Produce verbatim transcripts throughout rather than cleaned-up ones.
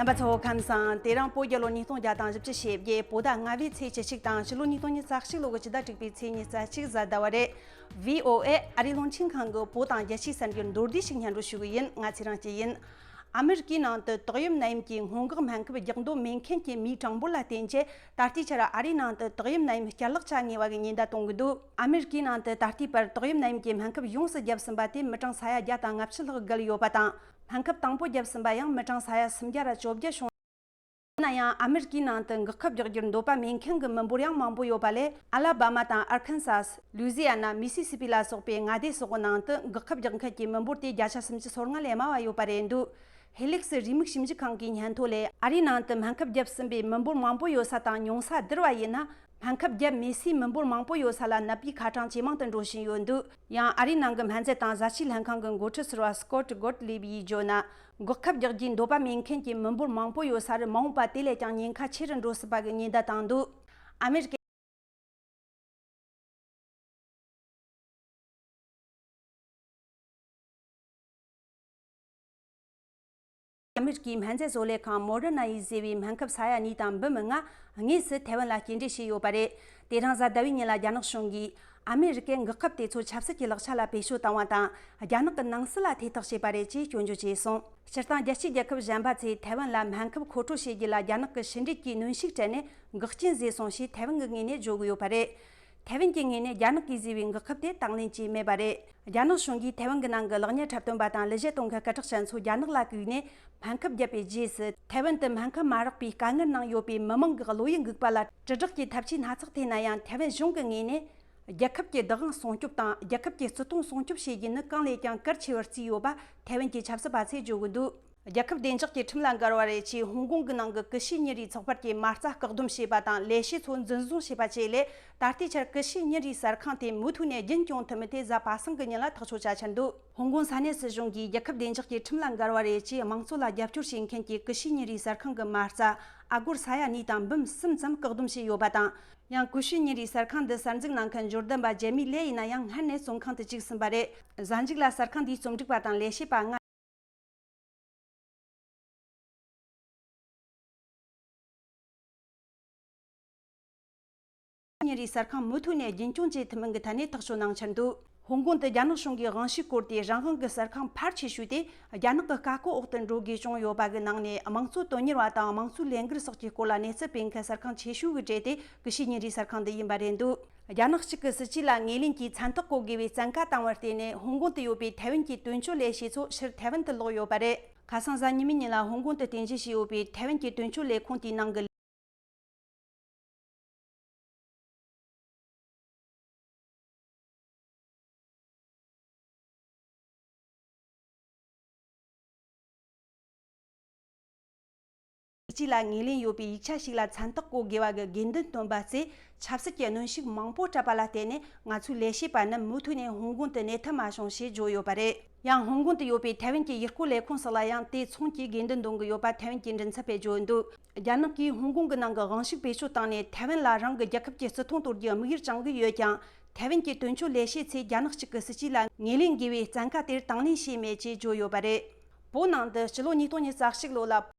རྣམ་པ་ཚོ་ཁམས་བཟང་། དེ་རིང་བོད་རྒྱལ་ལོ་ཉིས་སྟོང་བརྒྱ་དང་བཞི་བཅུ་ཞེ་བརྒྱད། བོད་ཟླ་ལྔ་པའི་ཚེས་བཅུ་གཅིག་དང་ཕྱི་ལོ་ཉིས་སྟོང་ཉི་ཤུ་རྩ་གཅིག་ལོ་གི་ཕྱི་ཟླ་དྲུག་པའི་ཚེས་ཉི་ཤུ་རྩ་གཅིག་གཟའ་ཟླ་བ་རེད། བྷི་ཨོ་ཨེ་ཨ་རིའི་རླུང་འཕྲིན་ཁང་གི་བོད་དང་རྒྱལ་སྤྱིའི་གསར་འགྱུར་མདོར་བསྡུས་ཤིག་སྙན་སྒྲོན་ཞུ་གི་ཡིན། ང་ཚེ་རིང་སྐྱིད་ཡིན། ཨ་མེ་རི་ཀའི་ནང་དུ་ཏོག་དབྱིབས་ནད་ཡམས་ཀྱི་སྔོན་འགོག་སྨན་ཁབ་རྒྱག་འདོད་མེད་མཁན་གྱི་མིའི་གྲངས་འབོར་ལ་བརྟེན་རྗེས། ད་ལྟའི་ཆར་ཨ་རིའི་ནང་དུ་ཏོག་དབྱིབས་ནད་ཡམས་བསྐྱར་ལག་བྱ་ངེས་པ་གི་ཉེན་བརྡ་གཏོང་གི་འདུག་ཨ་མེ་རི་ཀའི་ནང་དུ་ད་ལྟའི་བར་ཏོག་དབྱིབས་ནད་ཡམས་ཀྱི་སྨན་ཁབ་ཡོངས་སུ་བརྒྱབ་ཟིན་པ་དེ་མི་གྲངས་ས་ཡ་བརྒྱ་དང་ལྔ་བཅུ་ལྷག་བརྒལ་ཡོད་པ་དང་། སྨན་ཁབ་དང་པོ་བརྒྱབ་ཟིན་པ་ཡང་མི་གྲངས་ས་ཡ་སུམ་བརྒྱ་ར་བཅོ་བརྒྱད་བྱུང་། ཡིན་ན་ཡང་ཨ་མེ་རི་ཀའི་ནང་དུ་འགོག་ཁབ་རྒྱག་རྒྱུར་འདོད་པ་མེད་མཁན་གྱི་མི་འབོར་ཡང་མང་པོ་ཡོད་པ་ལས། ཨ་ལ་བྷ་མ་དང་ཨར་ཁན་སཱས། ལུའི་ཟི་ཡ་ན། མི་སི་སི་པི་ལ་སོགས་པའི་མངའ་སྡེ་སོགས་ཀྱི་ནང་དུ་འགོག་ཁབ་རྒྱག་མཁན་གྱི་མི་འབོར་དེ་བརྒྱ་ཆ་སུམ་ཅུ་སོ་ལྔ་ལས་དམའ་བ་ཡོད་པ་རེད་འདུག་ཧེ་ལེག་སི་རེའུ་མིག་ཞིབ་འཇུག་ཁང་གི་སྙན་ཐོ་ལས། ཨ་རིའི་ནང་དུ་སྨན་ཁབ་བརྒྱབ་ཟིན་པའི་མི་འབོར་མང་པོ་ཡོད་ས་དང་ཉུང་ས་བསྡུར་བ་ཡིན་ན། སྨན་ཁབ་བརྒྱབ་མེད་སའི་མི་འབོར་མང་པོ་ཡོད་ས་ལ་ནད་པའི་ཁ་གྲངས་ཇེ་མང་དུ་འགྲོ་བཞིན་ཡོད་འདུག་ཡང་ཨ་རིའི་ནང་གི་སྨན་རྫས་དང་བཟའ་བཅའི་ལྷན་ཁང་གི་འགོ་ཁྲིད་ཟུར་པ་སྐོད་གོད་ལིབ་ཡིས་བརྗོད་ན། འགོག་ཁབ་རྒྱག་རྒྱུའི་འདོད་པ་མེད་མཁན་གྱི་མི་འབོར་མང་པོ་ཡོད་ས་རུ་མ་འོངས་པ་དེ་ལས་ཀྱང་ཉེན་ཁ་ཆེ་རུ་འགྲོ་སྲིད་པ་གི་ཉེན་བརྡ་བཏང་འདུག་ཨ་མེ་རི་ཀའི། ཨ་མེ་རི་ཀའི་སྨན་རྫས་བཟོ་ལས་ཁང་མོ་ཌར་ན་ཡིས་བཟོས་པའི་སྨན་ཁབ་ས་ཡ་གཉིས་དང་འབུམ་ལྔ་དངོས་སུ་ཐའེ་ཝན་ལ་སྐྱེལ་འདྲེན་བྱས་ཡོད་པ་རེད། དེ་རིང་གཟའ་ཟླ་བའི་ཉིན་ལ་རྒྱ་ནག་གཞུང་གིས་ཨ་མེ་རི་ཀས་འགག་ཁབ་དེ་ཚོ་ཆབ་སྲིད་ཀྱི་ལག་ཆ་ལ་བེད་སྤྱོད་བཏང་བ་དང་། རྒྱ་ནག་གི་ནང་སྲིད་ལ་ཐེ་གཏོགས་བྱས་པ་རེད་ཅེས་སྐྱོན་བརྗོད་བྱས་སོང་། སྤྱིར་བཏང་རྒྱལ་སྤྱིའི་རྒྱལ་ཁབ་གཞན་པ་ཚོས་ཐའེ་ཝན་ལ་སྨན་ཁབ་མཁོ་སྤྲོད་བྱེད་རྒྱུ་ལ་རྒྱ་ནག་གི་ཕྱི་འབྲེལ་གྱིས་གནོན་ཤུགས་སྤྲད་ནས་འགོག་རྐྱེན་བཟོས་སོང་ཞེས་ཐའེ་ཝན་གྱི་ངོས་ནས་བརྗོད་ཀྱི་ཡོད་པ་རེད། ཐའེ་ཝན་གྱི་ངོས་ནས་རྒྱ་ནག་གིས་བཟོས་པའི་འགག་ཁབ་དེ་དང་ལེན་བྱས་མེད་པ་རེད། རྒྱ་ནག་གཞུང་གིས་ཐའེ་ཝན་གྱི་ནང་གི་ལག་གཉེར་འཁྲབ་སྟོན་པ་དང་ལས་བྱེད་གཏོང་མཁན་སྐད་གྲགས་ཅན་ཚོ་རྒྱ་ནག་ལ་བསྐུལ་ནས་སྨན་ཁབ་བརྒྱབ་པའི་རྗེས་སུ། ཐའེ་ཝན་དུ་སྨན་ཁབ་མ་རག་པའི་དཀའ་ངལ་ནང་ཡོད་པའི་མི་མང་གི་བློ་ཡིད་འགུག་པ་ལ་དྲིལ་བསྒྲགས་ཀྱི་ཐབས་ཇུས་སྣ་ཚོགས་འཐེན་ན་ཡང་། ཐའེ་ཝན་གཞུང་གི་ངོས་ནས་རྒྱལ་ཁབ་ཀྱི་བདག་དབང་སྲུང་སྐྱོབ་དང་རྒྱལ་ཁབ་ཀྱི་སྲིད་དོན་སྲུང་སྐྱོབ་བྱེད་རྒྱུ་ནི་གང་ལས་ཀྱང་གལ་ཆེ་བར་བརྩིས་ཡོད་པ་ཐའེ་ཝན་གྱི་ཆབ་སྲིད་པ་ཚོས་བརྗོད་ཀྱི་འདུག་རྒྱལ་ཁབ་བདེ་འཇགས་ཀྱི་ཁྲིམས་ལ་འགལ་བ་རེད་ཅེས་ཧོང་ཀོང་གི་ནང་གི་ཀི་ཤུའི་ཉིན་རེའི་ཚགས་པར་གྱིས་མ་རྩ་བཀག་སྡོམ་བྱས་པ་དང་ལས་བྱེད་ཚོ་འཛིན་བཟུང་བྱས་པ་བཅས་ལས། ད་ལྟའི་ཆར་ཀི་ཤུའི་ཉིན་རེའི་གསར་ཁང་དེ་མུ་མཐུད་ནས་རྒྱུན་སྐྱོང་ཐུབ་མིན་དེ་གཟའ་པ་སངས་ཀྱི་ཉིན་ལ་ཐག་གཅོད་བྱ་འཆར་འདུག་ཧོང་ཀོང་ས་གནས་སྲིད་གཞུང་གིས་རྒྱལ་ཁབ་བདེ་འཇགས་ཀྱི་ཁྲིམས་ལ་འགལ་བ་རེད་ཅེས་དམངས་གཙོ་ལ་རྒྱབ་སྐྱོར་བྱེད་མཁན་གྱི་ཀི་ཤུའི་ཉིན་རེའི་གསར་ཁང་གི་མ་རྩ་ཨ་སྒོར་ས་ཡ་གཉིས་དང་འབུམ་གསུམ་ཙམ་བཀག་སྡོམ་བྱས་ཡོད་པ་དང་། ཡང་ཀི་ཤུའི་ཉིན་རེའི་གསར་ཁང་འདི་གསར་འཛུགས་གནང་མཁན་འབྱོར་ལྡན་པ་ཇེ་མི་ལེ་ཡིན་ན་ཡང་སྔར་ནས་བཙོན་ཁང་དུ་བཅུག་ཟིན་པ་རེད། གཟའ་མཇུག་ལ་གསར་ཁང་འདིའི་རྩོམ་སྒྲིག་པ་དང་ལས་བྱེད་པ་ལྔ། ཉིན་རེའི་གསར་ཁང་མུ་མཐུད་ནས་རྒྱུན་སྐྱོང་བྱེད་ཐུབ་མིན་གྱི་ཐད་ནས་ཐག་གཅོད་གནང་འཆར་འདུག་ཧོང་ཀོང་དུ་རྒྱ་ནག་གཞུང་གིས་དབང་ཤུགས་བཀོལ་ཏེ་རང་དབང་གི་གསར་ཁང་ཕལ་ཆེ་ཤོས་དེ་རྒྱ་ནག་གི་བཀའ་བཀོད་འོག་ཏུ་འགྲོ་དགོས་བྱུང་ཡོད་པ་གི་ནང་ནས་དམངས་གཙོ་དོན་གཉེར་བ་དང་དམངས་གཙོའི་ལས་འགུལ་སོགས་ཀྱི་སྐོར་ལ་གནས་ཚུལ་སྤེལ་མཁན་གསར་ཁང་ཆེ་ཤོས་ཀྱི་གྲས་དེ་ཀི་ཤུའི་ཉིན་རེའི་གསར་ཁང་འདི་ཡིན་པ་རེད་འདུག་རྒྱ་ནག་གཅིག་གི་སྲིད་ཇུས་ལ་ངོས་ལེན་གྱིས་མཚན་རྟགས་བཀོད་དགོས་པའི་བཙན་བཀའ་བཏང་བར་བརྟེན་ནས་ཧོང་ཀོང་དུ་ཡོད་པའི་ཐའེ་ཝན་གྱི་དོན་གཅོད་ལས་བྱེད་ཚོ་ཕྱིར་ཐའེ་ཝན་དུ་ལོག་ཡོད་པ་རེད། ཁ་སང་གཟའ་ཉི་མའི་ཉིན་ལ་ཧོང་ཀོང་དུ་རྟེན་གཞི་བྱས་ཡོད་པའི་ཐའེ་ཝན་གྱི་དོན་གཅོད་ལས་ཁུངས་དེའི་ནང་གི་སྲིད་ཇུས་ལ་ངོས་ལེན་ཡོད་པའི་ཡིག་ཆ་ཞིག་ལ་མཚན་རྟགས་བཀོད་དགོས་པ་གི་དགོས་འདུན་བཏོན་པ་ཚེ། ཆབ་སྲིད་ཀྱི་གནོན་ཤུགས་མང་པོ་སྤྲད་པ་ལ་བརྟེན་ནས་ང་ཚོའི་ལས་བྱེད་པ་རྣམས་མུ་མཐུད་ནས་ཧོང་ཀོང་དུ་གནས་ཐབས་མ་བྱུང་ཞེས་བརྗོད་ཡོད་པ་རེད། ཡང་ཧོང་ཀོང་དུ་ཡོད་པའི་ཐའེ་ཝན་གྱི་ཡུལ་སྐོར་ལས་ཁུངས་སོགས་ལ་ཡང་དེ་མཚུངས་ཀྱི་དགོས་འདུན་འདོན་གྱི་ཡོད་པ་ཐའེ་ཝན་གྱི་མགྲིན་ཚབ་པས་བརྗོད་འདུག་རྒྱ་ནག་གིས་ཧོང་ཀོང་གི་ནང་གི་དབང་ཤུགས་བེད་སྤྱོད་བཏང་ནས་ཐའེ་ཝན་ལ་རང་གི་རྒྱལ་ཁབ་ཀྱི་བརྩི་མཐོང་གཏོར་རྒྱུའི་དམིགས་ཡུལ་བཅངས་ཀྱི་ཡོད་ཀྱང་། ཐའེ་ཝན་གྱི་དོན་གཅོད་ལས་བྱེད་ཚོས་རྒྱ་ནག་གཅིག་གི་སྲིད་ཇུས་ལ་ངོས་ལེན་དགོས་པའི་བཙན་བཀའ་དེར་དང་ལེན་བྱས་མེད་ཅེས་བརྗོད་ཡོད་པ་རེད། བོད་ནང་དུ་སྤྱི་ལོ་ཉིས་སྟོང་ཉི་ཤུ་རྩ་གཅིག་ལོ་ལ།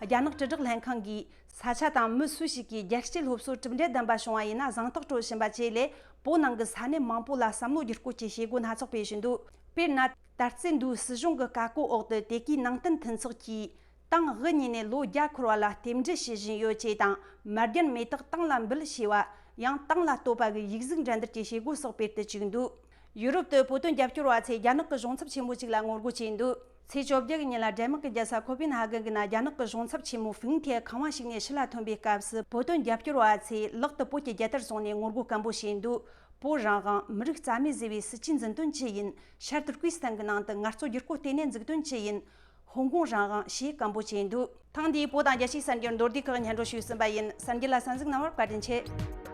རྒྱ་ནག་དྲིལ་བསྒྲགས་ལྷན་ཁང་གིས་ས་ཆ་དང་མི་སུ་ཞིག་གིས་རྒྱལ་གཅེས་སློབ་གསོར་གྲུབ་འབྲས་ལྡན་པ་བྱུང་བ་ཡིན་ན་གཟེངས་རྟགས་སྤྲོད་བཞིན་པ་བཅས་ལས། བོད་ནང་གི་ས་གནས་མང་པོ་ལ་བསམ་བློ་བསྒྱུར་བཀོད་ཀྱི་བྱེད་སྒོ་སྣ་ཚོགས་སྤེལ་བཞིན་འདུག་དཔེར་ན། དར་རྩེ་མདོའི་སྲིད་གཞུང་གི་བཀའ་བཀོད་འོག་ཏུ་དེ་གའི་ནང་བསྟན་མཐུན་ཚོགས་ཀྱིས། ཏང་དབུ་བརྙེས་ནས་ལོ་བརྒྱ་འཁོར་བ་ལ་རྟེན་འབྲེལ་ཞུ་བཞིན་ཡོད་ཅེས་དང་། མར་རྒྱན་མེ་སྟག་ཏང་ལ་འབུལ་ཞེས་པ། ཡང་ཏང་ལ་བསྟོད་པ་གི་ཡིག་གཟུགས་འགྲན་བསྡུར་གྱི་བྱེད་སྒོ་སོགས་སྤེལ་དུ་བཅུག་འདུག་ཡུ་རོབ་ཏུ་བོད་དོན་རྒྱབ་སྐྱོར་བ་ཚོས་རྒྱ་ནག་གི་གཞུང་ཚབ་ཆེན་མོ་གཅིག་ལ་ངོ་རྒོལ་བྱས་འདུག་ཚེས་བཅོ་བརྒྱད་ཀྱི་ཉིན་ལ་ཌེན་མག་གི་རྒྱལ་ས་ཁོ་པེན་ཧ་གན་གྱི་ནང་རྒྱ་ནག་གི་གཞུང་ཚབ་ཆེན་མོ་ཧྥིང་ཐེ་ཁང་བ་ཞིག་ནས་ཕྱི་ལ་ཐོན་པའི་སྐབས་སུ་བོད་དོན་རྒྱབ་སྐྱོར་བ་ཚོས་ལག་ཏུ་བོད་ཀྱི་རྒྱལ་དར་བཟུང་ནས་ངོ་རྒོལ་སྐམ་པོ་བྱས་འདུག་བོད་རང་དབང་། མི་རིགས་རྩ་མེད་ཟེར་བའི་སྲིད་ཇུས་འཛིན་དོན་ཅི་ཡིན། ཤར་ཏུར་ཀི་སི་ཐན་གྱི་ནང་དུ་ངལ་རྩོལ་བསྒྱུར་བཀོད་ལྟེ་གནས་འཛུགས་དོན་ཅི་ཡིན། ཧོང་ཀོང་རང་དབང་ཞེས་སྐམ་པོ་བྱས་འདུག་ཐེངས་འདིའི་བོད་དང་རྒྱལ་སྤྱིའི་གསར་འགྱུར་མདོར་བསྡུས་ཁག་སྙན་སྒྲོན་ཞུས་ཟིན་པ་ཡིན། གསར་འགྱུར་ལ་གསན་གཟིགས་གནང་བར་བཀའ་དྲིན་ཆེ།